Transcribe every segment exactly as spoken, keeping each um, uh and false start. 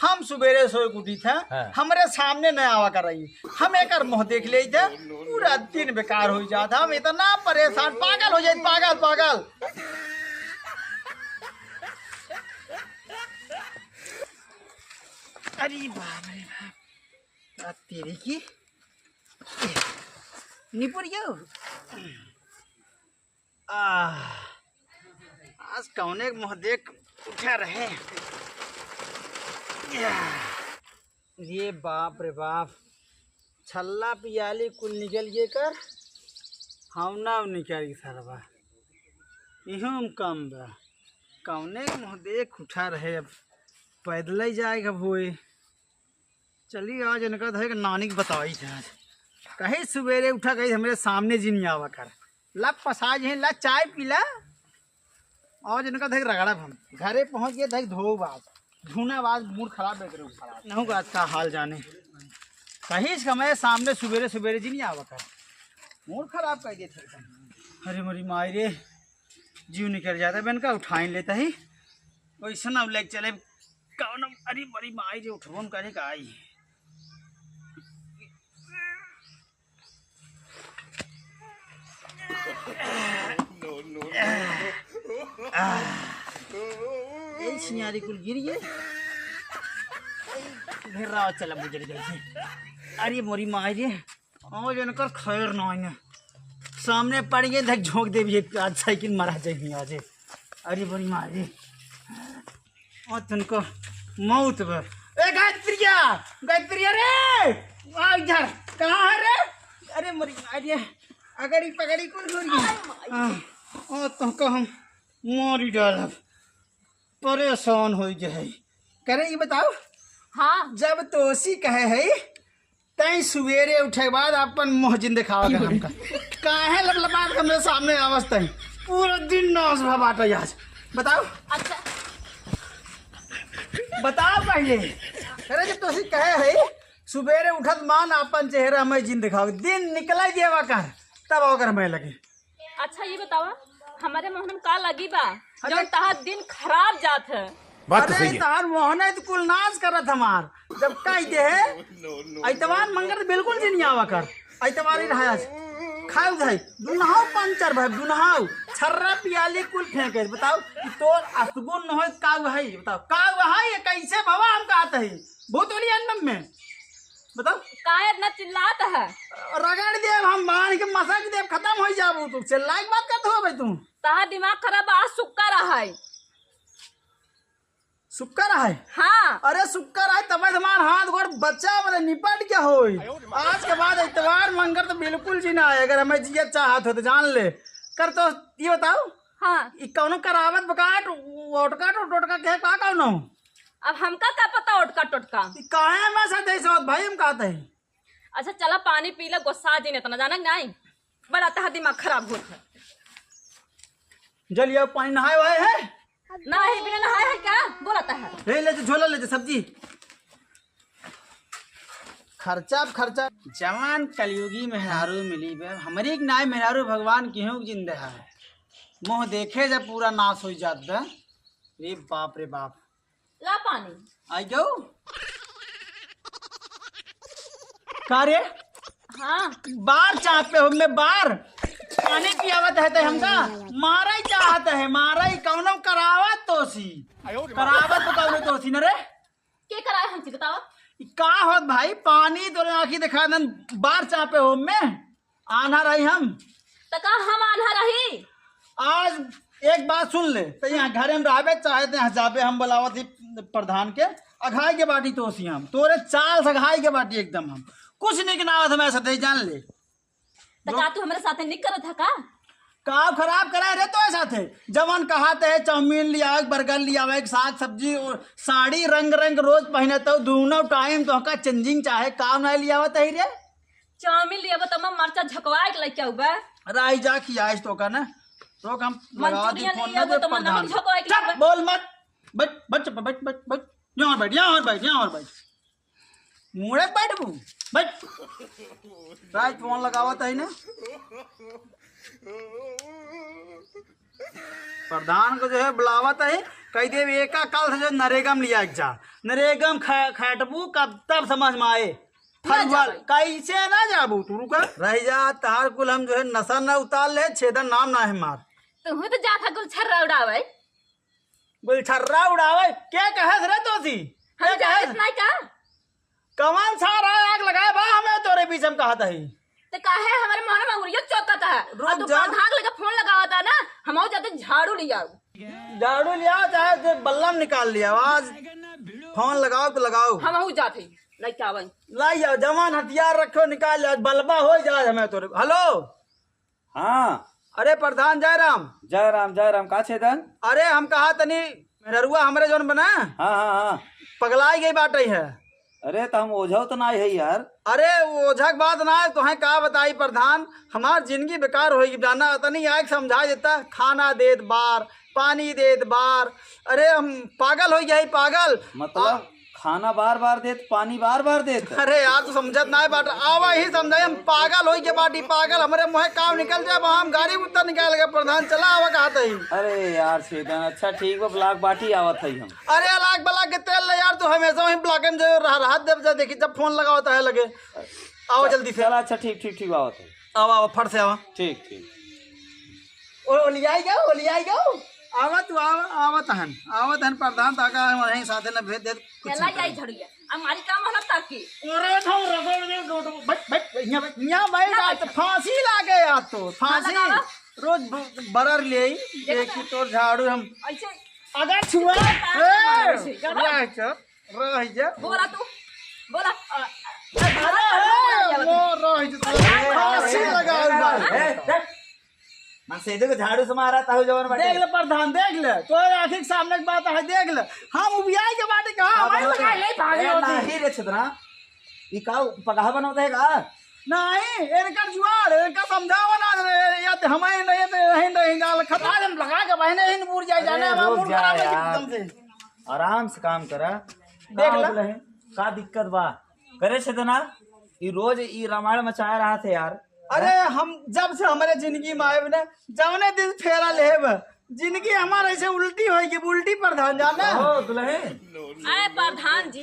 हम सुबेरे सोए के उठी थे, हाँ। हमरे सामने न आवा करई, हम एकर मुँह देख लेई थे, पूरा दिन बेकार होइ जात। हम इतना परेशान, पागल होइ जाई, पागल, पागल। अरे बाप रे बाप, आ तेरी की निपुरियो। आह, आज कौने के मुँह देख उठा रहे। या, ये बाप रे बाप, छल्ला पियाली कुल निकल गए कर, हम ना निकल सरवा, इहम कम बा। कौने के मुँह देख उठा रहे, अब पैदल ही जाए अब होए। चली आज इनका धरे के नानी के बताई थे आज। कहीं सुबेरे उठा कहीं हमरे सामने जिन आवा कर। ला पसाज है, ला चाय पी ला। आज इनका धरे रगड़ब हम। घरे पहुँच गए धरे धोब आज। धुना आज मूड खराब है करे खराब। नहीं का आज का हाल जाने। कहीं समय सामने सुबेरे सुबेरे जिन आवा कर। मूड खराब कर देते एकदम। अरे मोरी माई रे। जीव निकल जाता है, इनका उठाइन लेता ही। वैसे ना लेके चले, कौन, अरे बड़ी माई रे, उठबो न करे का आई। No, no, no। यही छिनारी कुल गिर गए। फिर राव चला बुझल गए। अरे मोरी माई रे, आज इनकर खैर नाहीं है। सामने पड़ गए, धक झोंक देबी, आज साइकिल मरा जाएगी आज। अरे बड़ी मारी, और तुमको मौत बा। ए गायत्रिया, गायत्रिया रे, आ इधर, कहाँ है रे? अरे मरी मारी, अगड़ी पगड़ी कुल घूर गई। हाँ, और तुमको हम मारी डालब, परेशान हो गए। करे ये बताओ, हाँ। जब तोसी कहे है तई सुबेरे उठे के बाद अपन मुँह जिन देखावा कर हमका। काहे लपलपात हमरे सामने आवस तई? पूरा दिन नाश भा बाटे आज। बताओ। अच्छा। बताओ पहले। अरे जब तोसी कहे है, सुबेरे उठत मान अपन चेहरा में जिन देखाओ। दिन निकले जेवा कर, तब ओकर मैं लगे। अच्छा, ये बतावा, हमारे मोहन में का लगी बा, अरे जौन तहार दिन खराब जात है? बात तो अरे, सही है। तहार मोहन है तो कुल नाश करत हमार। जब कह दे है, इतवार मंगर तो बिल्कुल जिन आवा कर। इतवार ही रहा आज। खाऊ धाई, दुनहाऊ पंचर भाई, दुनहाऊ। छर्रा पियाली कुल फेंके। बताओ, कि तोर असगुन न होय, काऊ है? बताओ, काऊ है? ये कैसे भवा हम कहत है? भूत वाली जन्म में। बताओ। काहे इतना चिल्लात है? रगड़ देब हम, बांध के मसक देब, खतम होइ जाबू तू। चिल्लाए के बात करत हो भाई तू। तहार दिमाग खराब बा, आज शुक्र है। शुक्र है? हाँ। अरे शुक्र है, तब हमार हाथ गोड़ बचा, मतलब निपट के होई। आज के बाद इतवार मंगर तो बिल्कुल जी ना आए, अगर हमें जिया चाहत हो तो जान ले। कर तो ये बताओ, हाँ। ई कौनो करावत बकाट, ओटका टोटका के का कौनो? अब हमका का पता ओटका टोटका? ई काहे में से जैसे होत भाई हम कहते हैं। अच्छा चला पानी पी ले, गुस्सा जिन इतना जाना नहीं। बड़ा तहार दिमाग खराब होत है। जलिया पानी नहाए वाए है? नहीं, बिना नहाए है क्या? बोलता है। हे ले जा, झोला ले जा, सब्जी। खर्चा पे खर्चा। जवान कलयुगी मेहरारू मिली बे, हमरी के नाई मेहरारू भगवान केहू के जिंदा है। मुँह देखे जब पूरा नाश हो जात बे। रे बाप रे बाप। ला पानी। आई गऊ। का रे? हाँ। बार चापे हो में बार। पानी पियावत है ते हमका। मारा ही चाहत है, मारा ही कौनो करावत तोसी। करावत तो कौनो तोसी न रे। के कराए हमसे बतावा? ई का होत भाई, पानी तोरे आँखी देखा दन, बार चापे हो में, आन्हा रही हम। त का हम आन्हा रही? आज एक बात सुन ले, त यहाँ घरे में रहबे, चाहे ते यहाँ जाबे, हम बुलावत ही प्रधान के, अघाई के बाटी तोसी हम, तोरे चाल से अघाई के बाटी एकदम हम, कुछ नहीं के ना आवत हमें सते जान ले। त का तू हमरे साथे निक करत ह का? का खराब करा रे तोरे साथे? जवन कहात है चाउमीन लियावे, बर्गर लियावे, साग सब्जी और साड़ी रंग रंग रोज पहनत हो, दोनों टाइम तोहका चेंजिंग चाहे, का नहीं लियावत है रे? चाउमीन लियावे त मैं मरचा झकवाए के लेके आऊ बे। राई जा खियाइस तोका ना, तो हम लगा दी मंचूरियन फोन ना लियावे दे त मैं नमक प्रधान। झकवाए के चुप, लेके आऊ बे। बोल मत, बैठ बैठ चुप, बैठ बैठ बैठ, यहाँ बैठ, यहाँ बैठ, यहाँ बैठ। मुड़े बैठबू, बैठ। रात फोन लगावत है ना। प्रधान को जो है बुलावत है, कहि देब एका काल से जो नरेगा में लिया के जा, नरेगा में खा-, खाटबू कब तब समझ में आए। ना फरुआ जाबे। कैसे ना जाबू तू, रुका। रह जा, तहार कुल हम जो है नशा ना उतार ले, छेदन नाम ना है मार। तू तो जात है गुलछर्रा उड़ावे। गुलछर्रा उड़ावे? के कहेस रे तोसी? हम के कहेस? जानत नहीं का? कवन सारा आग लगाए बा हमें तोरे बीच हम कहत हई? ते काहे हमारे मोहन में उंगलियों चोकत है? रुक और तू जा। प्रधान लेके फोन लगावत है ना, हम जाते झाड़ू ले आओ। झाड़ू ले आओ, चाहे जो बल्लम निकाल लिया, आज फोन लगाओ तो लगाओ। हम हूँ जाते, लेके आवे। लाई जाओ, जवान हथियार रखो, निकाल जाओ, बलबा हो जाए हमें तोरे। हेलो। हाँ। अरे प्रधान जय राम। जय राम, जय राम। का छेदन? अरे हम कहा तनी मेहरुआ हमरे जौन बना, हाँ, हाँ, हाँ। पगलाई गई बाटे है। अरे त हम ओझा तो ना है यार। अरे ओझा के बात ना है, तोहें का बताई प्रधान, हमार जिंदगी बेकार होई जाना। तनी आके समझा देता, खाना देत बार, पानी देत बार, अरे हम पागल हो गया, पागल। मतलब? आ, खाना बार बार देत, पानी बार बार देत। अरे यार, तू समझत नाय बाट। आवा ही समझाई, हम पागल होई के बाटी, पागल। हमरे मुँहे काम निकल जाए, हम गाड़ी उत्तर निकाल के प्रधान चला आवा कहत ही। अरे यार छेदन, अच्छा ठीक बा, ब्लॉक बाटी आवत हई हम। अरे लाख बलाक के तेल ले यार, तू हमेशा वहीं ब्लॉक में जो रह, रहा देव जा, देखी जब फोन लगावत है लगे। आवा जल्दी से। चला, अच्छा ठीक, ठीक, ठीक, आवत है। आवा, आवा, फट से आवा। ठीक, ठीक। ओ, ओलियाई गयो, ओलियाई गयो। आवा तू, आवा, आवा तहन, आवा तहन प्रधान ताका वहीं साथे न भेज दे। कुछ चला नहीं जाई करे। झड़िया, हमारी काम होला ताकि। अरे तो रगड़ दे, दो, दो, बैठ, बैठ, बैठ, यहाँ बैठ, यहाँ बैठ, ना आज बैठ। फांसी लागे आज तो, ना फांसी। लगावा। रोज ब-, बरर ले आई, देखा देखी था। तोर झाड़ू हम। ऐसे। अगर छुआ, देखा था, ए, ऐसे, देखा था। रह जा, रह जा। बोला तू, बोला। अरे, अरे, वो रह जा, फांसी लगावल बा। ए, देख। मन सीधे को झाड़ू से मारा था, जवन बाटे। देख ले प्रधान, देख ले, तोरे आँखी के सामने के बात है, देख ले। हम उबियाई के बाटे कहाँ, अब हमारे वो तो लगाए नहीं भागे ए, होती। नहीं रे छेदना, ई का पगहा बनवत है का? नहीं, इनकर जुआड़, इनका समझावा ना रे, या तो हमारे नहीं, तो नहीं, नहीं, गाल खत आज हम लगा के बहने ही बुर जाए, अरे, जाने हमारा रुक मूड जा खराब है यार। एकदम से। आराम से काम करा। देख का ला। होत रहे? का दिक्कत बा? करे छेदना, ई रोज ई रामायण मचाए रहा थे यार। अरे, हैं? हम जब से हमारे जिंदगी में आए ना, जवने दिन फेरा लेब, जिंदगी हमार ऐसे उल्टी होई कि उल्टी प्रधान जाना। ओहो, दुल्हन। अरे प्रधान जी,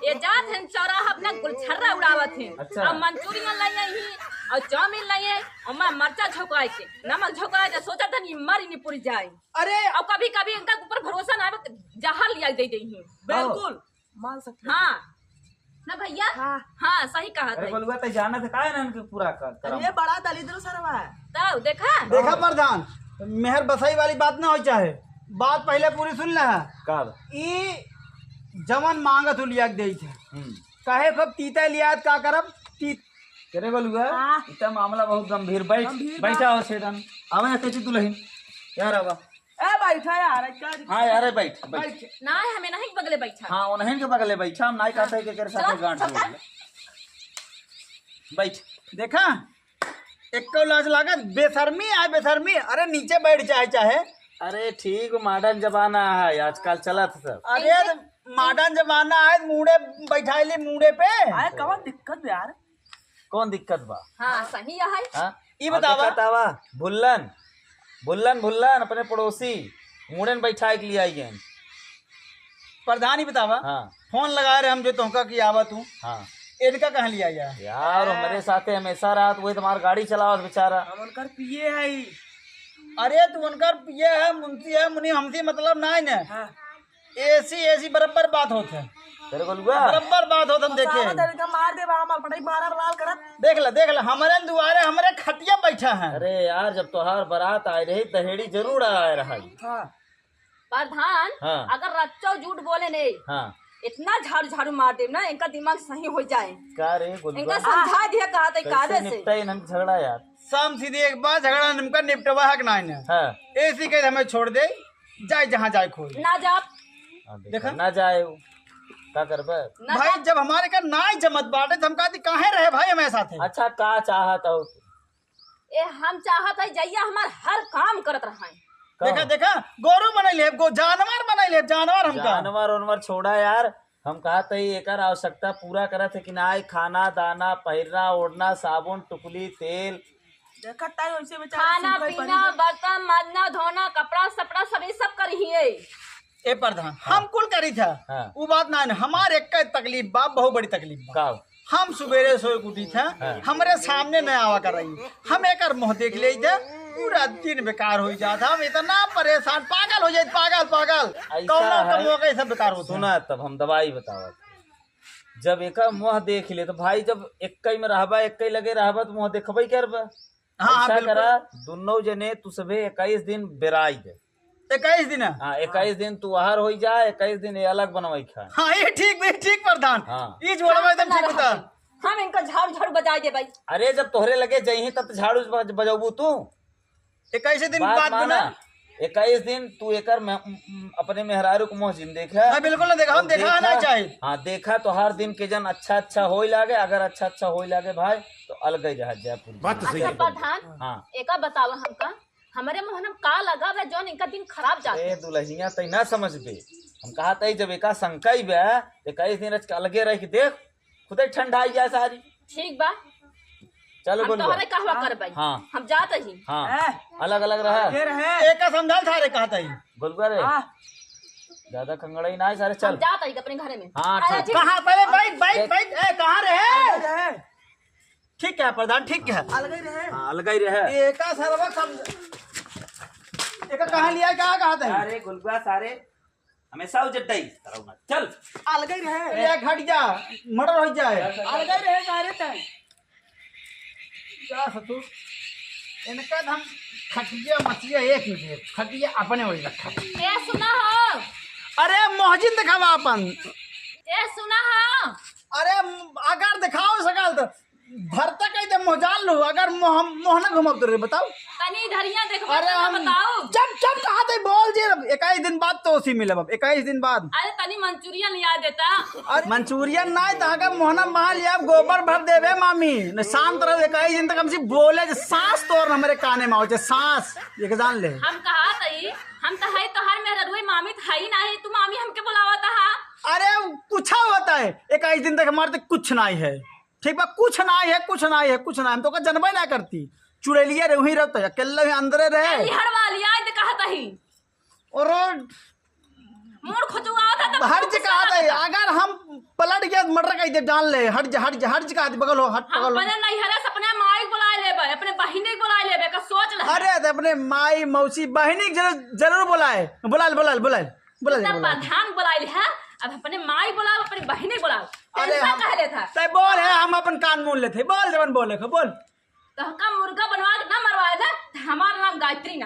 ये जात हैं चौराहा अपना गुलछर्रा उड़ावत हैं। अच्छा। अब मंचूरियन लाई ही, और चाउमीन लाई है, और मैं मरचा झोंकाए के, नमक झोंकाए के, सोचा था नहीं मरी नहीं पूरी जाए। अरे। और कभी कभी इनका ऊपर भरोसा ना आवे, जहर लिया दे दे ही। बिल्कुल। मान सकते हैं। हाँ। ना भैया? हाँ। हाँ, सही कहा अरे था। बलुआ, तै जाना था, काहे ना इनके पूरा कर, करम? अरे बड़ा दलिद्र सरवा है। तब देखा? देखा प्रधान, मेहर बसाई वाली बात ना होई चाहे, बात पहले पूरी सुन ले। का बा? ई जवन मांगत हो लिया के देई थे। हम्म। काहे खूब तीता लिया का करब? ती- करे बलुआ, हाँ। इतना मामला बहुत गंभीर। बैठ, गंभीर बैठा बा। हो छेदन। आवे ना तेजी दुल्हन। यार आवा। ए, बैठा यार, क्या दिक्कत हाँ यार, है? बैठ, बैठ। बैठ। ना, हमें नहीं बगले बैठा। हाँ, उन्हें के बगले बैठा, हम नहीं कहते कि तेरे साथ चलो, गांठ चलो। जोड़ ले। बैठ। देखा, एको लाज लागत, बेशर्मी आए, बेशर्मी। अरे नीचे बैठ जाए चाहे। अरे ठीक, मॉडर्न जमाना है, आजकल चलत सब। अरे इनके मॉडर्न जमाना है, मूड़े बैठाई ली, मूड़े पे। आए, कवन दिक्कत बा यार? कौन दिक्कत बा? हाँ, सही है। हाँ? ई और बतावा। दिक्कत आवा, भुल्लन, भुल्लन, भुल्लन, अपने पड़ोसी, मूड़े में बैठाए के लिए आई हैं। प्रधान, ई बतावा। हाँ। फोन लगा रहे हम जो तोहका की आवा तू। हाँ। इनका कहाँ लिया यार? यार, हाँ। हमारे साथे हमेशा रहत, वही तुम्हार गाड़ी चलावत बेचारा। हम उनकर पीए है। अरे, तू उनकर पीए है, मुंशी है, मुनीम, हमसे मतलब ना है ना। हाँ। एसी, एसी बराबर बात होत है। तेरे को लुआ? बराबर बात होत हम देखे हैं। साला तेरे का मार दे, बा, मार पटाई, मारा लाल करत। देख ले, देख ले, हमारे दुआरे, हमारे खटिया बैठा है। अरे यार, जब तोहार बारात आए रही, दहेड़ी जरूर आए रहा। हाँ। प्रधान, हाँ। अगर रच्चो झूठ बोले नहीं, हाँ। इतना झाड़ू झाड़ू मार देब ना, इनका दिमाग सही हो जाए। का रे गोलुआ? इनका समझा दिया कहा थे कैसे कायदे से। निपटाई इनका झगड़ा यार? साम सीधी एक बार झगड़ा निमका निपटवा हक ना इन्हें। हाँ। एसी के हमें छोड़ दे, जाए जहाँ जाए खोई। ना जा। हाँ, देखा, देखा? ना जाए वो। का करबे? ना भाई, जा। जब हमारे का नाई जमत बाटे, तो हम कहते काहे रहे भाई हमारे साथे? अच्छा, का चाहत हो? ए, हम चाहत है जइया हमार हर काम करत रहाई। का? देखा, देखा, गोरू बनाई लेब, गो-, जानवर बनाई लेब, जानवर हमका। जानवर उनवर छोड़ा यार, हम कहत है एकर आवश्यकता पूरा करत है कि ना, खाना, दाना, पहिरना, ओढ़ना, साबुन, टुकली, तेल, देखत ताई वैसे बेचारे खाना सूखल पड़ी पीना, है। बर्तन माजना, धोना, कपड़ा सपड़ा, सब ये सब करिहे। ए प्रधान, हाँ। हम कुल करी था। हाँ। उ बात ना है, हमार एक तकलीफ बा, बहुत बड़ी तकलीफ बा। का? हम सुबेरे सोए के उठी था, हाँ। हमरे सामने न आवा कर रही, हम एकर मुँह देख ले थे, पूरा दिन बेकार हो जात। हम इतना परेशान, पागल हो जाए, पागल, पागल। ऐसा कौनो है। कम हो गए, सब बेकार होता। सुना, तब हम दवाई बतावत। जब एका मुँह देख ले, तो भाई, जब एक्कई में रहबा, एक्कई लगे रहबा, तो मुँह देखबे करबा। हाँ, हाँ, ऐसा बिल्कुल। करा, दुनो जने तू सभे इक्कीस दिन बेराई दे। इक्कीस दिन है? हाँ, इक्कीस दिन तू आहार होई जा, इक्कीस दिन ये अलग बनवाई खा। हाँ, ये ठीक, ये ठीक प्रधान। हाँ। ई जोड़वा एकदम ठीक होता। हम इनका झाड़ू, झाड़ू बजाई दे भाई। अरे, जब तोहरे लगे जइही, तब तो झाड़ू बज-, बजाबू तू। इक्कीस दिन बात बाद माना। बना। इक्कीस दिन तू एकर में, म, म, अपने मेहरारू को मुँह जिन देखा। हाँ, बिल्कुल ना देखा, हम और देखा ना देखा, चाहे। हाँ, देखा तो हर दिन के जन अच्छा अच्छा होई लागे, अगर अच्छा अच्छा होई लागे भाई, तो अलग ही रहा जाए पूरी बात तो सही अच्छा, है। प्रधान, हाँ। एका बतावा हमका, हमरे मोहनम का लगा बा जौन इनका दिन खराब जात ए है? दुल्हनिया तई ना समझबे, हम कहा तई जब एका शंका ही बा, इक्कीस दिन रच के अलगे रह के देख, खुदे ठंडा आई जाए सारी। ठीक बा। चलो हम गोलुआ। तोहरे कहवा करबै। हाँ। हम जात ही। हाँ। हैं? अलग अलग रहा। फिर है। एका समझाल था रे कहत ही। गोलुआ रे। हाँ। ज्यादा खंगड़ाई ना है सारे, हम चल। जात ही अपने घरे में। हाँ, अरे ठीक। जी। कहाँ पहले बैठ, बैठ, एक बैठ, ए, कहाँ रहे? अलग रहे। ठीक है प्रधान, ठीक है। अलग ही रहे। हाँ, अलग ही रहे। एका सरवा समझ-, एका कहाँ लिया, कहाँ कहत ही? अरे गोलुआ सारे, हमेशा उजड्डई कराऊ ना। चल। अलग ही रहे। ए, घट जा, मर्डर हो जाए। अलग ही रहे सारे तय। जा ससुर, इनका तो हम खटिया मचिया एक में दे, खटिया अपने वही रखा। ए, सुना हो। अरे, मोहजिन दिखावा अपन। ए, सुना हो। अरे, अगर दिखाओ सकल तो भरता कही दे, मोहजान लो, अगर मोह-, मोहना घुमाओ तो रे, बताओ। तनी इधरिया देखबा अरे, तब हम बताओ। चुप, चुप, कहा थे, बोल जे, इक्कीस दिन बाद तो उसी मिलब, अब इक्कीस दिन बाद। अरे, तनी मंचूरियन लिया देता। अरे, मंचूरियन ना, तो अगर मोहना माल या गोबर भर देबे, मामी, न शांत रहो, इक्कीस दिन तक हमसे बोले, जे सांस तोर हमरे काने में आओ, जे सांस, ये के जान ले। हम कहा तई, हम तो है तोहर मेहररुए, मामी तो है ही नहीं, तू मामी हमके बुलावत हा। अरे, कुछ होता है, इक्कीस दिन तक हमारे तक कुछ नहीं है। ठीक बा, कुछ नाई है, कुछ नाई है, कुछ नाई, हम तो का जनबे ना करती। चुड़ैलिया रे वहीं रहता है, अकेले ही अंदरे रहे। अरे हर वाली आए तो कहत ही। और मूड़ खुजुआवत है तो हर जी कहत है, अगर हम पलट गया तो मर्डर कह दे, जान ले, हट जा, हट जा, हट जा, कहत ही, बगल हो, हट, हम बगल हो। अपने नैहरे से अपने माई को बुला लेबे, अपने बहिनी को बुला लेबे, का सोच ले। अरे, तो अपने माई, मौसी, बहिनी को जरूर, जरूर बुलाए, बुला ले, बुला ले, बुला ले। बुला ले, तो बुला ले। प्रधान बुलाइल है, अब अपने माई बुलाओ, अपनी बहिनी बुलाओ। अरे ऐसा हम, कह लेत है। तै बोल है, हम अपन कान मून लेत है। बोल जवन बोले को, बोल। तो हमका मुर्गा बनवा के ना मरवाए ना, तो हमार नाम गायत्री ना।